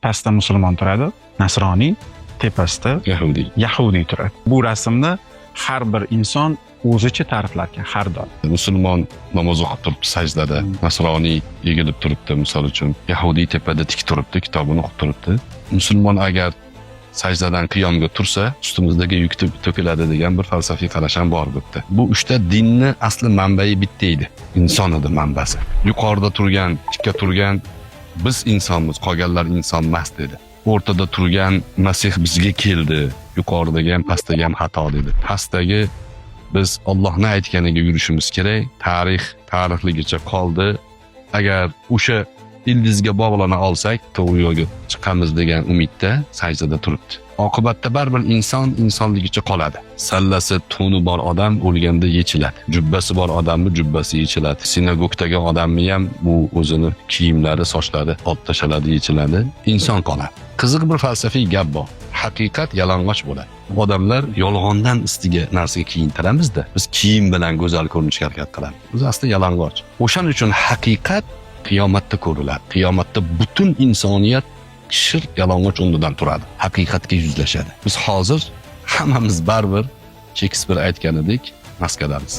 Pastda musulmon turadi, nasroniy, tepasida Yahudiy. Yahudiy turadi. Bu rasmni har bir inson o'zicha ta'riflar ekan har doim. Musulmon namoz o'qib turibdi sajdada, nasroniy egilib turibdi misol uchun, yahudiy tepada tik turibdi, kitobini o'qib turibdi. Musulmon agar sajdadan qiyomga tursa, ustimizdagi yuk to'kiladi degan bir falsafiy qarash ham bor bu yerda. Bu uchta dinni asli manbai bitta edi. Inson edi manbasi. Yuqorida turgan, tikka turgan biz insonmiz, qolganlar inson emas dedi. O'rtada turgan Masih bizga keldi, yuqoridagi ham pastdagi ham xato dedi. Pastdagi biz Allohni aytganiga yurishimiz kerak. Tarix tarixligicha qoldi. Agar o'sha ildizga bog'lana olsak, to'g'ri yo'lga chiqamiz degan umidda sajdada turibdi. Oqibatda baribir inson insonligicha qoladi. Sallasi, to'ni bor odam o'lganda yechiladi. Jubbasi bor odamni jubbasi yechiladi. Sinagogdagi odamni ham bu o'zini kiyimlari, sochlari olib tashaladi, yechiladi. Inson qoladi. Qiziq bir falsafiy gap bor. Haqiqat yalang'och bo'ladi. Odamlar yolg'ondan ustiga narsaga kiyintiramizda. Biz kiyim bilan go'zal ko'rinishga harakat qilamiz. Biz asli yalang'och. O'shaning uchun haqiqat qiyomatda ko'riladi. Qiyomatda butun insoniyat shir yalang'och o'rnidan turadi. Haqiqatga yuzlashadi. Biz hozir hammamiz baribir Shekspir aytganidek maskadamiz.